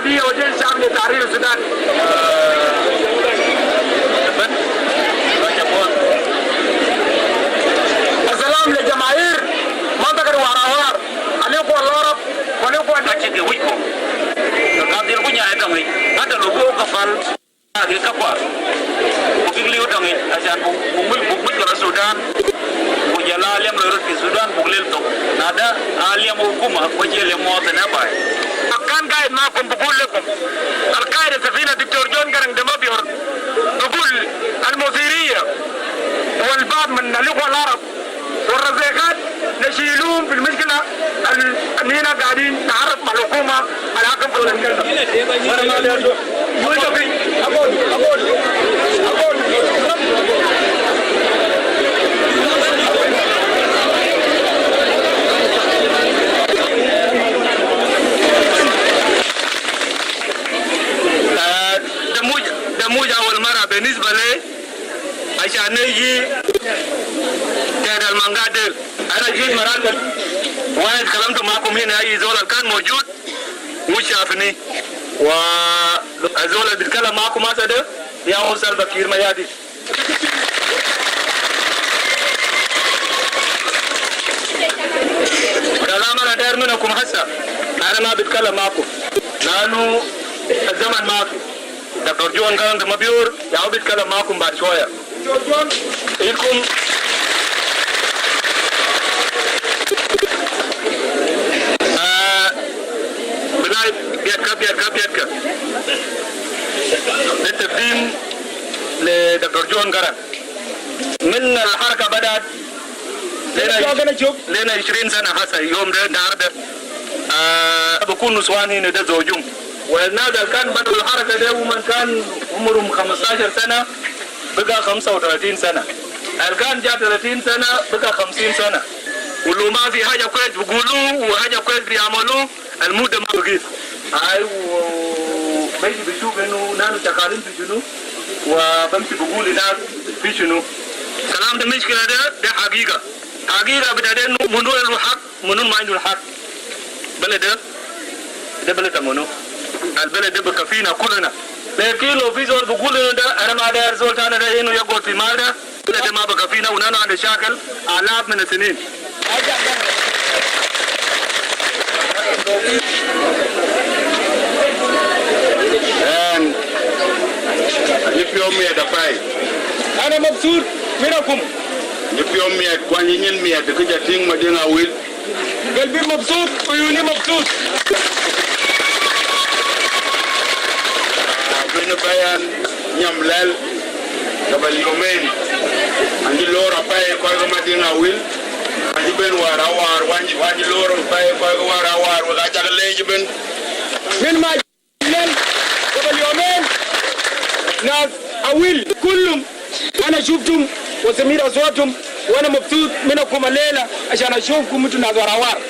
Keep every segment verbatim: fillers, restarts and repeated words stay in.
Di wajah Syam di Tahrir Sudan. Assalam le jamaahir, mantaga Warawar, aleu ko larap, aleu ko achi ke wiko. Ka dil ku nya etang ni, ada lugu ka fal. Agi ka kwa. Ku big liu tang ni, ashan ku, ku mul, ku mul ka Sudan. Ku jala alem lo rut ki Sudan, ku lil to. Nada, alem hukuma, ku jala alem mo tana bai. Kan gaid makum, bugul lekum. Al-qaid safina Doktor John Garang de Mabior. Bugul al-mudiriya. Wal bab min al-ikhwa al-arab. والرزيقات نشيلهم في المشكلة ال-، إننا قاعدين نعرف مع الحكومة الحاكم في المشكلة. آه، ده مو، ده مو أول مرة بالنسبة لي. عشان نجي تحت المانجا ديل. أنا جيت مرات، وأنا اتكلمت معكم هنا، أي زول كان موجود وشافني. والزول اللي بيتكلم معكم هسه ده، يا هو سلفا كير مياديت. كلام أنا داير منكم هسه، أنا ما بتكلم معكم، لأنه الزمن ما في. دكتور جون كان ده مبيور، يا هو بيتكلم معكم بعد شوية. إنكم، آه، بلاي بيتكا، بيتكا، بيتكا. ده تقديم لدكتور جون كان. من الحركة بدأت لنا، لنا عشرين سنة هسه، يوم ده، النهار ده. آه، بكون نسوان هنا ده زوجهم. والناس اللي كان بدوا الحركة ده، ومن كان عمرهم خمستاشر سنة، بقى خمسة وتلاتين سنة. اللي كان جا تلاتين سنة، بقى خمسين سنة. ولو ما في حاجة كويس بيقولوا، وحاجة كويس بيعملوا، المدة ما بقيت. أي، و-، بيجي بيشوف إنه نحن شغالين في شنو، وبمشي بقول هناك في شنو. كلام ده مشكلة ده، ده حقيقة. حقيقة بتاع ده إنه منو له حق، منو ما عنده الحق. بلد ده، ده بلد منو؟ البلد ده بكفينا كلنا. لكن لو في زول بقول إنه ده، أنا ما داير زول تاني ده إنه يقعد في مال ده، البلد ده ما بكفينا، ونحن عندنا شاكل آلاف من السنين. An, anyi piou miet apai. أنا مبسوط منكم. Anyi piou miet, kwany nyin miet, ki ja ting Madiŋ Awil. قلبي مبسوط، عيوني مبسوط. Abin bayan nyam lel. Gabal yomen, anyi lor apai koi ga Madiŋ Awil, anyi ben War Awar, wanyi, wanyi lor apai koi ga War Awar, wa ga chak lej ben. من ما جلال قبل يومين، ناس أويل كلهم أنا شفتهم وسمعت أصواتهم، وأنا مبسوط منكم الليلة عشان أشوفكم أنتوا ناس ورا وار.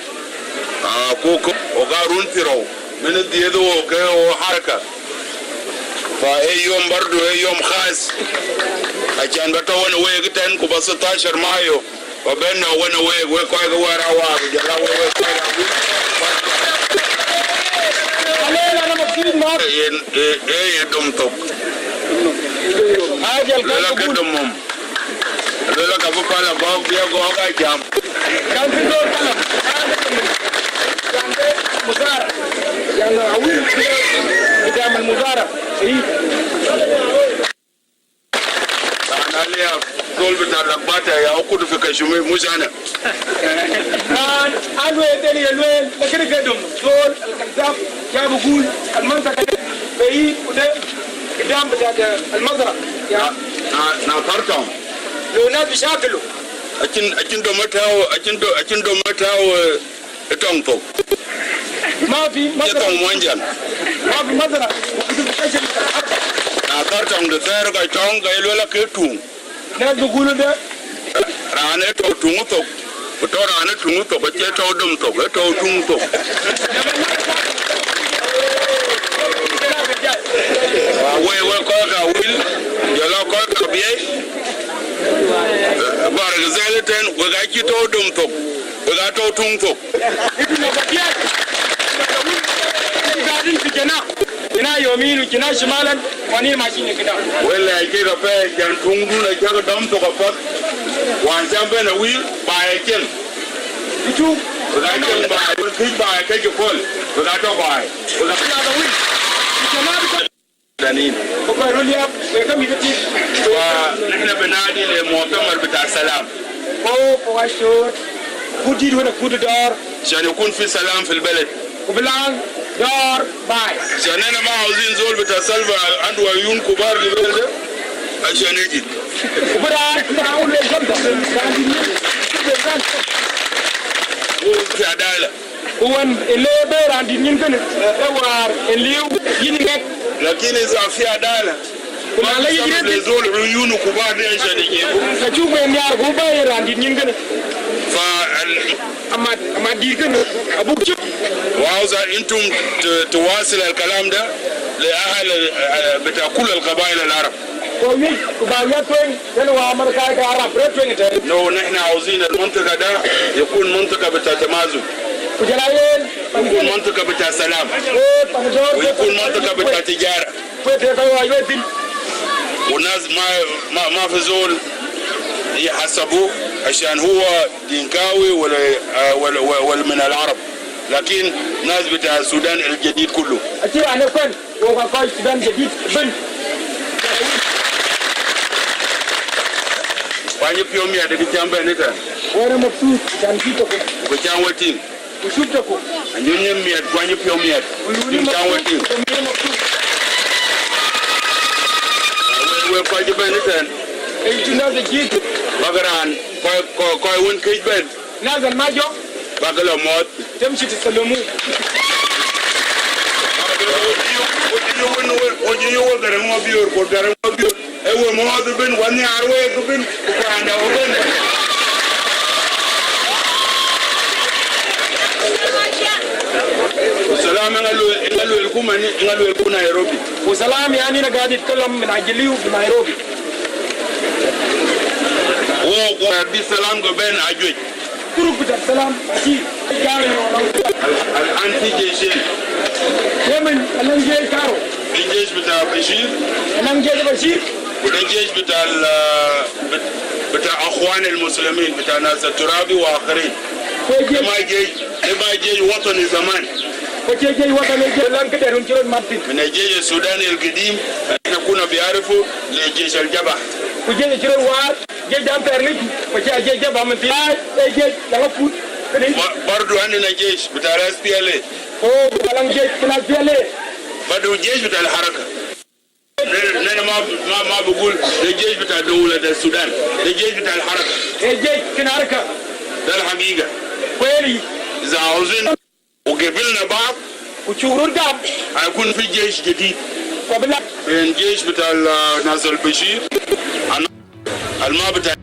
Ah, koko, oga run tiro, mene diedo oke o haraka. Fa e yom bardu, e yom khas. Achan bata wana we giten ku ba sitashar Mayo. Wa benna wana we, we koi ga War Awar, jala we, we koi ga. Alela na mabsut ma. E, e, e, e dom tok. Ajal lela kan ke dom mom. Lela ka bu pala ba bia go ga jam. Kan fi zol kalam. Kan de muzara. Yana awil bida min muzara. Ana liya zol bita lagbata ya ukud fi kashumi, mush ana. An, an we deni ya lwe, lakin ke dom zol al-kazab, ya bugul al-mantaka de beid u de gidam bita al-mazra. Ya. Na, na, na fartam. Lo nas bi shakilu. Achin, achin dom tau, achin do, achin dom tau, eh, Tong tok. Ma fi mazra. Tong Mwanjang. Ma fi mazra. Na tar tong de ter ka tong ka ilwe la ke tung. Na dugulu de. Rane to tung tok. To rane tung tok, ke to dom tok, ke to tung tok. We, we koi ka wil, jala koi ka biye. Bar ga zaliten, we ga ki to dom tok. We ga to tung tok. Itu na bagiat. Itu gadin fi jana. يمين وجينا شمالا، وأنا ماشيين كده. Wele a kika pe, jan tungdu na jaga dam toka pat. Wan jam bena wil, baya ken. Itu. Wala ken baya, wala kij baya, kij kol. Wala to baya. Wala. Danin. ونحن بنادي لمؤتمر بتاع سلام. Ko, ko, ashur. Kudi, wala kudi dor. عشان يكون في سلام في البلد. Kubilang dor, bai. عشان احنا ما عاوزين زول بتاع سلفا عنده عيون كبار للبلد ده. عشان يجي. Kubara, kubara, wala, وفي عدالة. Wan, ele be randi nyin kene, e war, e liu, yin ngek. لكن إذا في عدالة، ما في سبب لزول عيونه كبار دي عشان يجيبه. Ka chuk be nyar ku ba randi nyin kene. فال- Ama, ama di kene, abu chuk. وعاوز أنتم ت- تواصل الكلام ده لأهل، آه، بتاع كل القبائل العرب. Ko wi, ku ba ya twen, ten wa Amerika ka Arab, re twen ten. No, نحن عاوزين المنطقة ده يكون منطقة بتاع تمازج. Ku jala yen, يكون منطقة بتاع سلام. Eh, pangdor, ويكون منطقة بتاع تجارة. Kwe te ka wa yo tin. والناس ما، ما، ما في زول يحسبه عشان هو دينكاوي ولا، آه، ولا، ولا، ولا من العرب. لكن ناس بتاع السودان الجديد كله. Ati ane kwen. Wo ka koi Sudan Jadid bin. Kwany pyom ya de ki cham ben ni tan. Wara maksud, cham ki to ko. Ko cham wetin. Ko sub to ko. Anyo nyem ya kwany pyom ya. Ko yuni maksud. Cham wetin. Ko yuni maksud. We, we kwany ben ni tan. E tuna de jit. Bagaran, koi, koi, koi wun kij ben. Nazan majo. Bagala mot. Tem shi ti salomu. Oji yu wen, oji yu wen, garang mo bior, ko garang mo bior. E we mot ben, wan ni arwe ko ben, ko anda o ben. Salam, nga lu, nga lu el kuma ni, nga lu el ku Nairobi. Wa salam, yani na gadi kalam min ajili u Nairobi. Wo, wo, bi salam go ben ajuj. Turuk bita salam, Bashir. Al-, الآن في جيشين. Yemen, alang jesh karo. في جيش بتاع بشير. Alang jesh Bashir. وده جيش بتاع ال-، بت-، بتاع أخوان المسلمين، بتاع ناس الترابي وآخرين. Kwe jesh. ده ما جيش، ده ما جيش وطني زمان. Kwe jesh, jesh watani, jesh lang kede run chiron Martin. من الجيش السوداني القديم، احنا كنا بيعرفوا لجيش الجبهة. Kwe jesh chiron war. Jesh dan pernik, kwe jesh, jesh ba menti. Ai, e jesh, langa put. Kene. ب-، برضو عندنا جيش بتاع ال إس بي إل إيه. Ko, alang jesh kina S P L A. برضو جيش بتاع الحركة. أنا، أنا ما، ما، ما بقول ده جيش بتاع دولة السودان. ده جيش بتاع الحركة. E jesh kina haraka. ده الحقيقة. Kweli. إذا عاوزين وقبلنا بعض، ku churur gab, هيكون في جيش جديد. Ko bila. بين جيش بتاع ال-، ناس البشير، الما بتاع